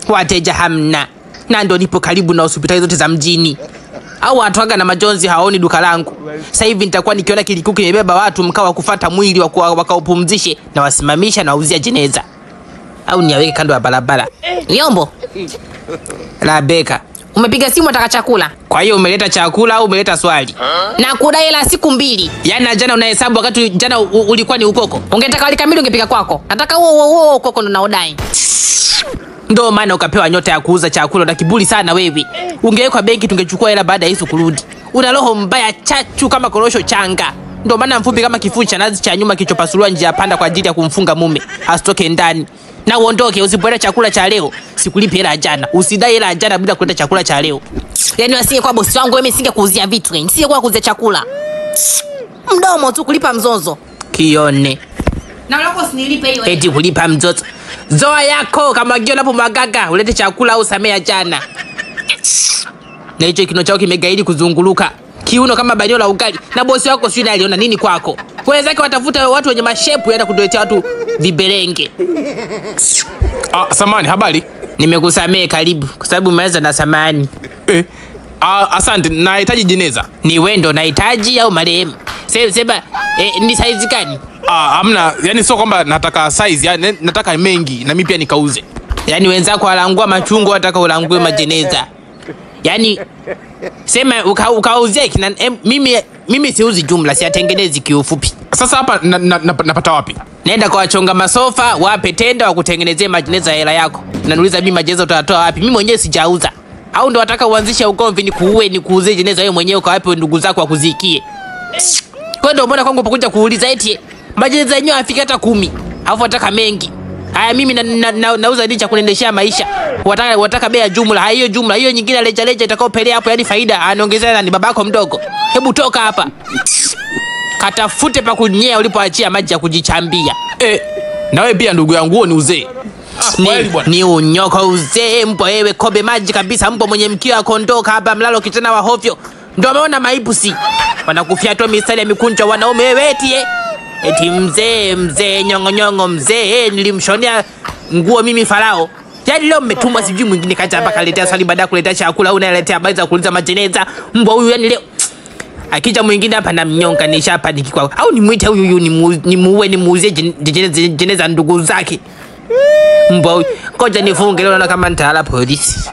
Wateja hamna. Na ndo nipo karibu na hospitali zote za mjini. Au watu waga na majonzi hawaoni duka langu. Sasa hivi nitakuwa nikiona kilikuu kimebeba watu mkawa kufuata mwili wakaupumzishe na wasimamisha na wauzia jeneza. Au niaweke kando ya barabara. Vyombo. Labeka. Umepiga simu nataka chakula. Kwa hiyo umeleta chakula au umeleta swali? Na kudai hela siku 2. Yaani na jana unahesabu wakati jana ulikuwa ni ukoko. Ungetaka wali kamili ungepika kwako. Nataka huo ukoko ndo naudai. Ndio maana ukapewa nyota ya kuuza chakula na kiburi sana wewe. Ungewekwa benki tungechukua hela baada ya Yesu kurudi. Una roho mbaya chachu kama korosho changa. Ndio maana mfupi kama kifuu cha nazi cha nyuma kilichopasuliwa njia panda kwa ajili ya kumfunga mume asitoke ndani. Na uondoke, usipoleta chakula cha leo sikulipi hela jana. Usidai hela jana bila kuleta chakula cha leo. Yaani wasingekuwa bosi wangu mimi singekuuzia vitu, nisingekuwa kuuzia chakula. Mdomo tu kulipa mzozo. Kione. Na lako usinilipe hiyo. Eti kulipa mzozo. Zoa yako kama gio napo magaga ulete chakula au samea jana. Na hicho kino chao kimegaidi kuzunguluka. Kiuno kama banio la ugali. Na bosi wako sio aliona nini kwako? Wenzake watafuta watu wenye mashepu yaenda kutuletea watu viberenge. Ah, samani habari. Nimekusamee karibu kwa sababu umeanza na samani. Asante, nahitaji jeneza. Ni wewe ndo nahitaji au marehemu? Sema ni size gani? Ah, hamna, yani sio kwamba nataka size, yani nataka mengi na mimi pia nikauze. Yani wenzako walangua machungwa wataka ulangue majeneza. Yani sema ukauzie kina mimi siuzi jumla, siatengenezi kiufupi. Sasa hapa napata wapi? Nenda kwa wachonga masofa, wape tenda wakutengenezee majeneza hela yako. Na niuliza mimi majeneza utatoa wapi? Mimi mwenyewe sijauza. Au ndo wataka uanzishe ugomvi nikuue nikuuzie jeneza wewe mwenyewe kwa wapi ndugu zako wakuzikie? Kwa ndio mbona kwangu unakuja kuuliza eti majeneza yenyewe afika hata 10. Alafu wataka mengi. Haya mimi nauza nini cha kuendeshea maisha? Wataka bei ya jumla. Haya hiyo jumla, hiyo nyingine leja leja itakaopelea hapo yani faida anaongezea na ni babako mdogo. Hebu toka hapa. Katafute pa kunyea ulipoachia maji ya kujichambia. Na wewe pia ndugu yangu huo ni uzee. Ni unyoko uzee mbwa wewe, kobe maji kabisa mbwa mwenye mkia wa kondoka hapa mlalo kitana wa hovyo. Ndio ameona maibu si. Wanakufia tu mistari ya mikunjo wanaume wewe eti Eti mzee mzee nyongo nyongo mzee nilimshonea nguo mimi farao. Yaani leo mmetumwa sijui mwingine kaja hapa kaletea swali baada ya kuletea chakula au unaletea habari za kuuliza majeneza. Mbwa huyu yani leo akija mwingine hapa na mnyonga nishapaniki kwao. Au nimuite huyu huyu nimuue nimuuzie jeneza ndugu zake. Mbwa huyu. Ngoja nifunge leo naona kama nitahala polisi.